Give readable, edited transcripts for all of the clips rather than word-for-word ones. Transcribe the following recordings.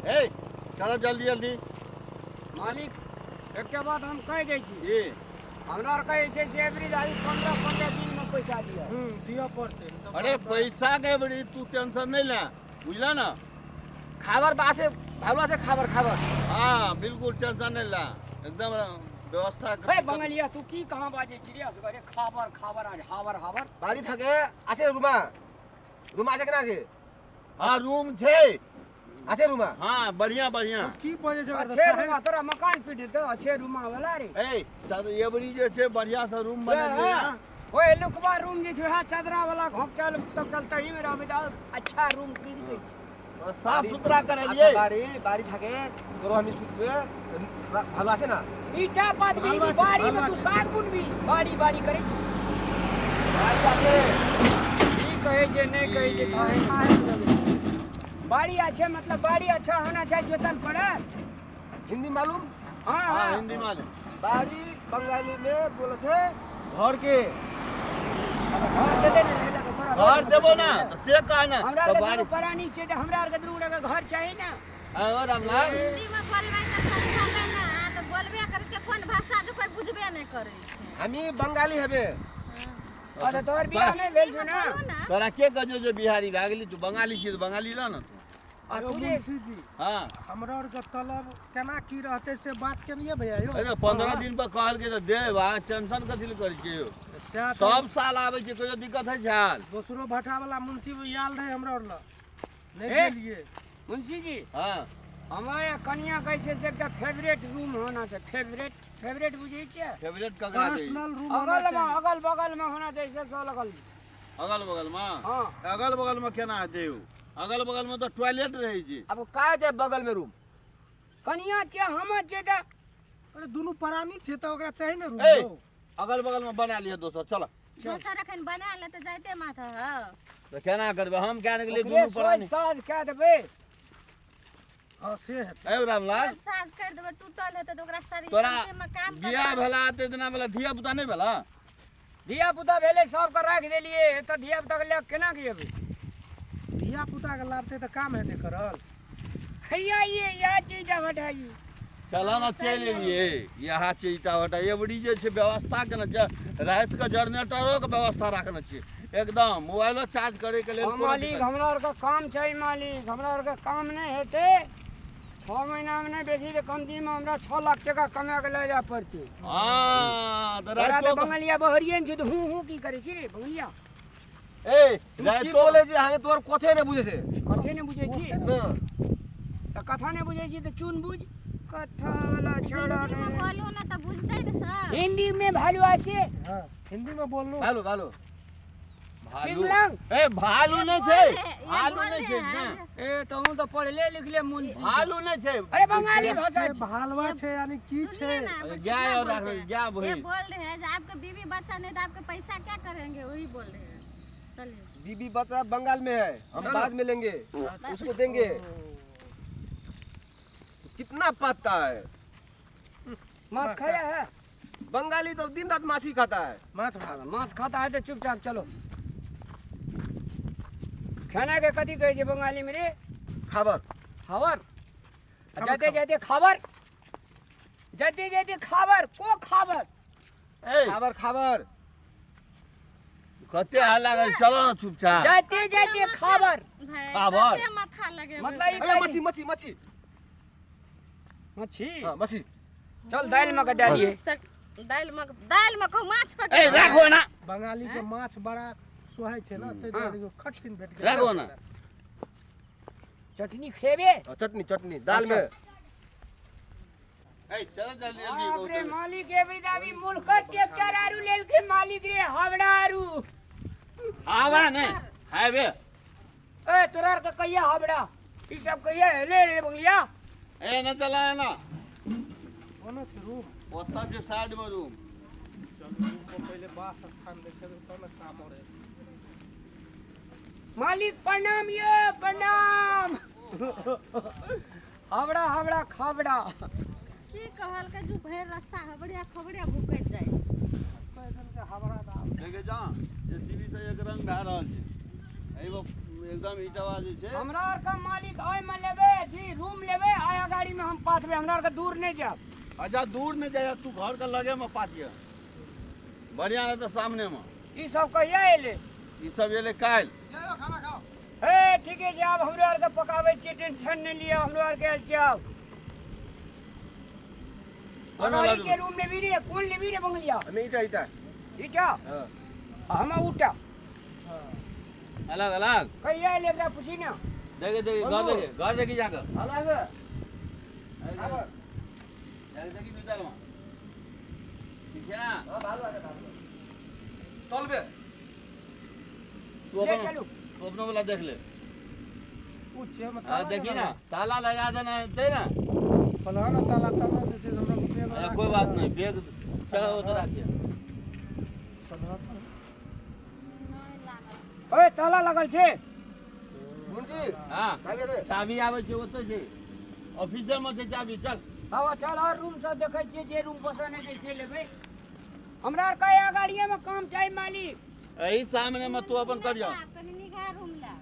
ए चलो जल्दी जल्दी। मालिक एकटा बात हम कहि दै छी। हमरा आर कहै छै से एवरी दाई 15-15 दिन में पैसा दिअ। दिअ पड़तै। अरे पैसा के बड़ी तू टेंशन नहीं ले, बुझला ना? खाबर बासे भालुआ से खाबर खाबर। हां बिल्कुल टेंशन नहीं ले, एकदम व्यवस्था। ए बंगलिया तू की कहां बाजै छी रे असगरे? खाबर खाबर आज हावर हावर। बाड़ी थाके আছে रुमा, रुमा আছে केना আছে? हां रूम छै। আছে रुमा? हां बढ़िया बढ़िया। की बजे छै? अच्छे रुमा तोरा मकान पीट देतो। अच्छे रुमा वाला रे। ए चल एबरी जे छै बढ़िया से रूम बनेलियै। ओए लुकवा रूम जे छै, हां चादरा वाला घोंचल तकल तही में रहबै त अच्छा रूम की गई साफ सुथरा करेलियै। बाड़ी बाड़ी थाके तोरो हम सुतबे भालो আছে ना? ईटा पात भी बाड़ी में तू साग बुनबी बाड़ी बाड़ी करै छी। बाड़ी আছে की कहै छै नहीं कहै छै खाए बाड़ी अच्छे मतलब बाड़ी अच्छा होना चाहिए जोतल पड़े। हिंदी मालूम? हाँ हाँ हिंदी मालूम। बाड़ी बंगाली में बोले छे घर के। घर दे दे ना तोरा घर देबो ना तो से कह ना। हमरा के दुनू प्राणी छे त हमरा आर के दुनू के घर चाही ना। ओ रामलाल हिंदी में बोलबै त समझबै ना, त बोलबे कर के कोन भाषा जो कोई बुझबे नहीं करे। हमी बंगाली हबे। अरे तोर बियाह नहीं भेल छौ ना? तोरा के कहजो जे बिहारी भए गेली? तू बंगाली छी त बंगाली रह ना तू। आ मुंशी जी हां हमरा और के तलब केना की रहते से बात केनिए भैया यो। अरे 15 दिन पर कहल के त दे बा, टेंशन कथि ल करै छियै? सब साल आबै छै, कोई दिक्कत है झाल? दोसरो भट्ठा वाला मुंशी आयल रहे हमरा और ल नहीं गेलिए। मुंशी जी हां हमारे कनिया कहै छै से एकटा फेवरेट रूम होना छै। फेवरेट फेवरेट बुझै छियै? फेवरेट ककरा छै? पर्सनल रूम अगल में अगल बगल में होना चाहिए, सब अगल अगल बगल में। हां अगल बगल में केना हेतै यौ? अगल बगल में तो टॉयलेट रहे छै। अब का जाय बगल में रूम? कनिया छै हम छै त अरे दुनू प्राणी छै त ओकरा चाही ने रूम। ए अगल बगल में बना लियो दोसर। चलो दोसर अखन बना ले त जाइते माथा। हां त केना करबै हम? क्या निकले दुनू प्राणी साज कह देबै। हां से हेतै। ए रामलाल साज कर देबै, टूटल हेतै त ओकरा शरीर में काम कर। बियाह भेला त इतना भेला, धिया पुता नहीं भेला? धिया पुता भेलै सब के राख देलिए त धिया पुता के ले केना के एबै? धिया पुता के लाबते त काम हेतै करल। हैया ये या चीज हटाई चला ना चलि एलियै। यहाँ छै ईटा भट्टा एबरी जे छै व्यवस्था केने छै। राति के जनरेटरो के व्यवस्था राखने छियै एकदम, मोबाइलो चार्ज करे के लेल। मालिक हमरा आर के काम छै मालिक, हमरा आर के काम नहीं हेतै 6 महीना में नहीं बेसी त कम दिन में हमरा 6 लाख टका कमा के ले जाय पड़तै। हां त राति बंगलिया बहरियन छै त हूं हूं की करै छी रे बंगलिया? ए की बोले जे हमें तोर कथे ने बुझे छै। कथे ने बुझे छी ना त कथा ने बुझे छी त चुन बुझ कथा वाला छड़ा हिंदी में बोलू ना त बुझतै ने सर। हिंदी में भालू आछे? हां हिंदी में बोललू। भालू भालू भालू। ए भालू नहीं छै, भालू नहीं छै ना। ए तहु त पढ़ले लिखले मुंशी। भालू नहीं छै। अरे बंगाली भाषा छै भालवा छै यानी की छै? गाय और गाय भैंस ये बोल रहे हैं जो आपके बीवी बच्चा नहीं तो आपके पैसा क्या करेंगे, वही बोल रहे हैं। चलिए बीबी बच्चा बंगाल में है, हम बाद में लेंगे उसको देंगे। कितना पाता है? माछ खाया है बंगाली तो दिन रात माछ ही खाता है। माछ माछ खाता है तो चुपचाप चलो। खाना के कथी कहै छै बंगाली में रे? खाबर खाबर। जाते जाते खाबर, जाते जाते खाबर को खाबर। ए खाबर खाबर कते हल्ला करे, चलो ना चुपचाप। जाते जाते खाबर खाबर माथा लगे मतलब अरे मच्छी मच्छी मच्छी मच्छी। हां मच्छी चल दाल में के डालिए। दाल में दाल में को माछ पकड़। ए राखो ना, बंगाली के माछ बड़ा सोहाय छै ना, तै दुआरे खट सिन भेट गेल। राखो ना चटनी खेबे? चटनी चटनी दाल में। ए चलो जल्दी जल्दी। बाप रे मालिक एबरी दाबी मुल्क ट्रैक्टर आरू लेल के मालिक रे हावड़ा आरू। हावड़ा नहीं हाईवे। ए तोरा के कहिया हावड़ा ई सब कहिया हेले रे बंगलिया? ए न चला ना कोन छै रूम? ओत्ता छै साइड में रूम। चल रूम पर पहले बास स्थान देखेबे तब न काम होरे। मालिक प्रणाम ये प्रणाम। हावड़ा हावड़ा खावड़ा की कहल के जो भर रास्ता हबड़िया खबड़िया भुकैत जाइ छै। पैदल के हावड़ा दा देखे जा जे टीवी से एक रंग भए रहल छै। एगो एकदम ईटावा जे छै हमरा आर का मालिक ओय में लेबे जी रूम लेबे। पाथबै, हमरा आरके दूर नहि जायब। अच्छा दूर नहि जाय, तू घर के लगे में पातिय, बढ़िया रहतौ सामने में। ई सब कहिया एलै? ई सब एलै काल्हि। खाना खाओ। हे ठीके छै, आब हमरो आरके पकाबै छियै, टेंशन नहि लिअ, हमरो आरके आयल छियै। आब अगाड़ी के रूम लेबी रे, कोन लेबी रे बंगलिया? हमें ईटा ईटा ईटा। हां हम ऊटा अलग अलग। कहिया एलै एकरा पूछी ना। देखे देखे घर देखे, घर देखी जाकर अलग आब जाके देखी भीतर में। ठीक है ना? हां भालो आगे भालो चल बे। तू अपन तू अपनो वाला देख ले। पूछे मत। हां देखी ना, ताला लगा देना है ना, फलाना ताला ताला जे छै हमरा बैग। अरे कोई बात नहीं, बैग चलो उधर रखिए। ओए ताला लगल छै मुंशी। हां चाबी दे, चाबी आबै छै ओतै छै, ऑफिसर में छै चाबी। चल हवा चल, और रूम सब देखै छियै, जे रूम पसंद हेतै से लेबै। हमरा आर के गाड़िए में काम चाही मालिक। एही सामने में तू अपन करियो। कनी निघा रूम ला।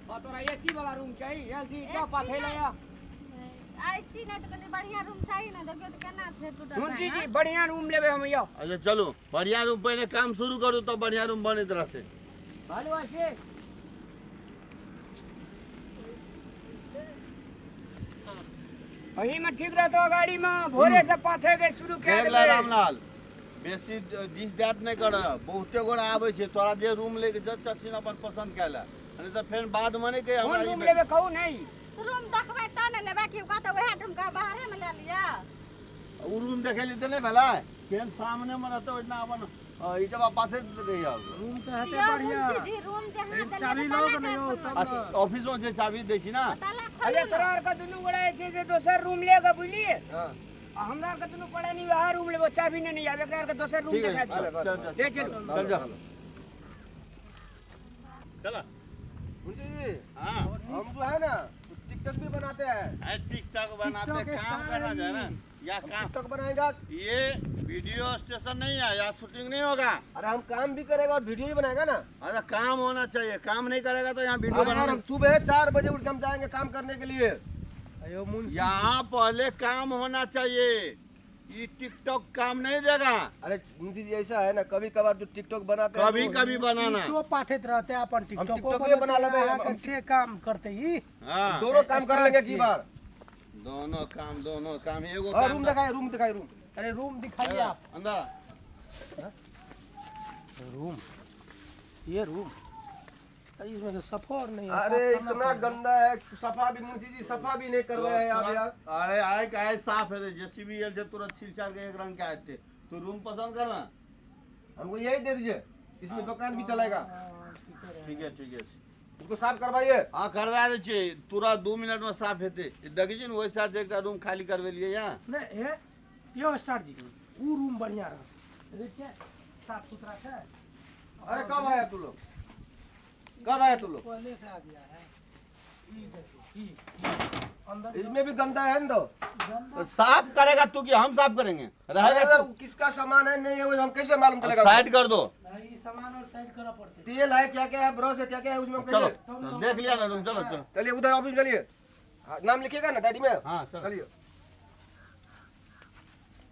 हां तोरा एसी वाला रूम चाही? एलजी का पाथे ले आ। एसी नहीं तो कनी बढ़िया रूम चाही ना, देखियो तो केना छै टूटल। मुंशी जी बढ़िया रूम लेबै हम यो। अच्छा चलू बढ़िया रूम, पहले काम शुरू करू तो बढ़िया रूम बनैत रहतै। भालू आसे अही में ठीक रहतो, गाड़ी में भोरे से पाथे के शुरू के देख ले रामलाल, बेसी दिस that नहि कर, बहुते गोरा आबै छै। तोरा जे रूम लेके जब चक्षिण अपन पसंद कैला, नहीं तो फेर बाद में नहीं कहे हमरा रूम लेबे कहू नहीं। रूम देखबै त ने लेबै कि ओकरा त वएह रूम के बाहरे में ले लिअ। उ रूम देखे ली त नहीं भेलै, फेर सामने में रहतौ ओहिना अपन ईटवा पाथे रहिया। रूम त हेतै बढ़िया जी, रूम जे हां देले चाबी लौ के नहीं हो तब ऑफिस में जे चाबी दै छी ना। अरे तोरा आर के दुनू गोरा जे छै से दोसर रूम ले के बुझलिए। हां हमरा आर के दुनू पड़े नहीं वहां रूम लेबो, चाबी नहीं आवे, एकरा आर के दोसर रूम देखा दे। ले चल चल जा चल मुंशी जी। हां हम जो है ना टिकटॉक भी बनाते हैं। अरे टिकटॉक बनाते काम करना है ना, या काम टिकटॉक बनाएगा। ये वीडियो स्टेशन नहीं है, यहाँ शूटिंग नहीं होगा। अरे हम काम भी करेगा और वीडियो भी बनाएगा ना। अरे काम होना चाहिए, काम नहीं करेगा तो यहाँ वीडियो बनाना। हम सुबह 4 बजे उठ के हम जाएंगे काम करने के लिए। यहाँ पहले काम होना चाहिए, ये टिकटॉक काम नहीं देगा। अरे मुंशी जी ऐसा है ना, कभी कभार जो टिकटॉक बनाते हैं, कभी कभी बनाना तो पाठित रहते हैं अपन टिकटॉक बना लेबे, हम से काम करते ही। हां दोनों काम कर लेंगे की बार, दोनों काम, दोनों काम। एगो काम रूम दिखाइए, रूम दिखाइए, रूम। अरे रूम दिखाइए आप अंदर रूम, ये रूम इसमें तो सफर नहीं है। अरे इतना गंदा है, सफा भी मुंशी जी सफा भी नहीं करवाया है आप यार। अरे आए का साफ है, जेसीबी आयल छै तुरंत छील छाल के एक रंग के आते। तू रूम पसंद करना, हमको यही दे दीजिए, इसमें दुकान भी चलेगा। ठीक है ठीक है, उसको साफ करवाइए। हाँ करवा दै छियै, तुरंत 2 मिनट में साफ हेतै। देखै छी ने ओहि साइड एकटा रूम खाली करवेलियै यहाँ। नहीं हे यो स्टार जी ऊ रूम बढ़िया रहा, देखिए साफ सुथरा है। अरे कब आया तू लोग, कब आया तू लोग? पहले से आ गया है। ई देखो ई अंदर इसमें भी गंदा है ना, तो साफ करेगा तू कि हम साफ करेंगे? रहेगा किसका सामान है नहीं है वो हम कैसे मालूम चलेगा? साइड कर दो नहीं, सामान और साइड करना पड़ता है। तेल है क्या क्या है, ब्रश है क्या क्या है उसमें, हम चलो देख लिया ना रूम। चलो चलो चलिए उधर ऑफिस चलिए, नाम लिखिएगा ना डायरी में। हाँ चलिए।